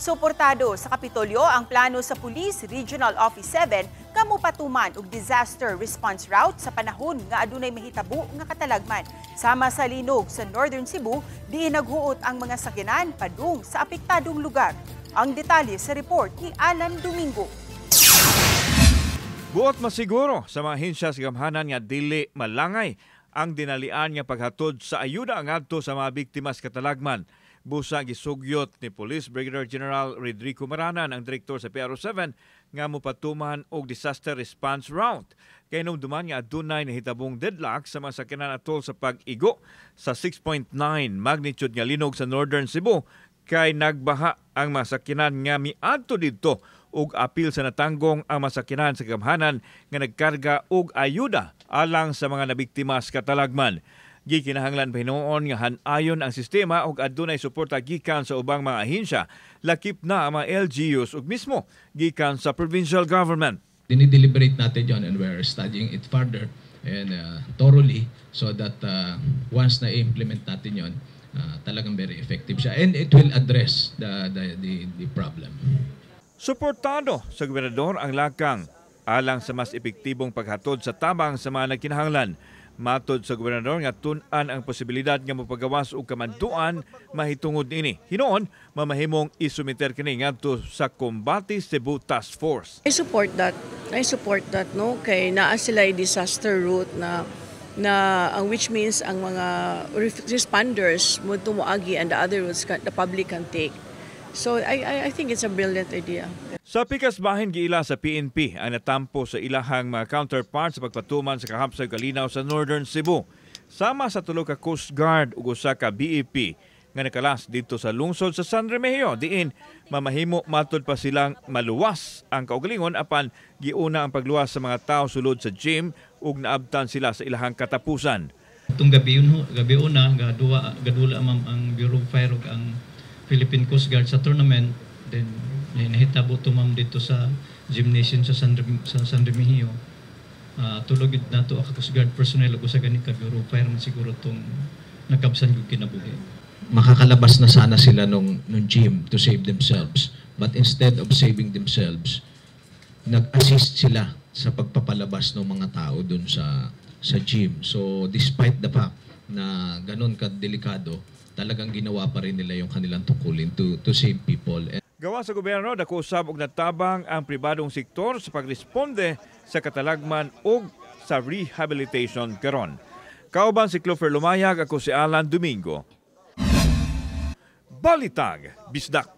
Suportado sa Kapitolyo ang plano sa Police Regional Office 7 nga mopatuman og disaster response route sa panahon nga adunay mahitabo nga katalagman. Sama sa linog sa Northern Cebu, diin naghuot ang mga sakyanan padung sa apektadong lugar. Ang detalye sa report ni Alan Domingo. Buot masiguro sa mga ahensya sa gamhanan nga dili malangay ang dinalian nga paghatod sa ayuda ngadto sa mga biktima sa katalagman. Busa gisugyot ni Police Brigadier General Rodrigo Maranan, ang direktor sa PRO 7, nga mopatuman og disaster response route. Kay hinumduman nga adunay nahitabong deadlock sa mga sakyanan atol sa pag-igo sa 6.9 magnitude nga linog sa Northern Cebu kay nagbaha ang mga sakyanan nga miadto didto ug apil sa natanggong ang mga sakyanan sa gamhanan nga nagkarga og ayuda alang sa mga nabiktima sa katalagman. Gikinahanglan pa hinuon nga han-ayon ang sistema ug adunay suporta gikan sa ubang mga ahensya, lakip na ang mga LGUs ug mismo gikan sa provincial government. Dinideliberate natin yon and we're studying it further and thoroughly so that once na i-implement natin yon, talagang very effective siya and it will address the problem. Suportado sa gobernador ang lakang alang sa mas epektibong paghatod sa tabang sa mga nagkinahanglan. Matod sa gobernador nga tun-an ang posibilidad nga mopagawas og kamanduan mahitungod niini. Hinuon mamahimong isumiter kini ngadto sa Kombate Cebu Task Force. I support that. I support that, no, kay naa sila disaster route na na ang which means ang mga responders mo tumuagi and the other routes the public can take. So I think it's a brilliant idea. Sa pikas bahin, giila sa PNP ang natampo sa ilahang mga counterparts sa pagpatuman sa kahapsay kalinaw sa Northern Cebu. Sama sa tulo ka Coast Guard ug usa ka BFP nga nakalas didto sa lungsod sa San Remigio, diin mamahimo matud pa silang maluwas ang kaugalingon, apan giuna ang pagluwas sa mga tao sulod sa gym ug naabtan sila sa ilahang katapusan. Itong gabi yun, gabi una, gadua, gadula, ma'am, ang Bureau of Fire ug ang Philippine Coast Guard sa tournament. Then nahitabo to, ma'am, dito sa gymnasium sa San Remigio. Tulo gyud nato ka Coast Guard personnel ug usa gani ka Bureau of Fire man siguro tong nagkabsan gyud kinabuhi. Makakalabas na sana sila nung gym to save themselves. But instead of saving themselves, nag-assist sila sa pagpapalabas ng mga tao dun sa gym. So despite the fact na ganun kadelikado, talagang ginawa pa rin nila yung kanilang tungkulin to save people. And Gawa sa gobyerno, dako usab og natabang ang pribadong sektor sa pagresponde sa katalagman ug sa rehabilitation karon. Kauban si Clover Lumayag, ako si Alan Domingo. Balitag, Bisdak.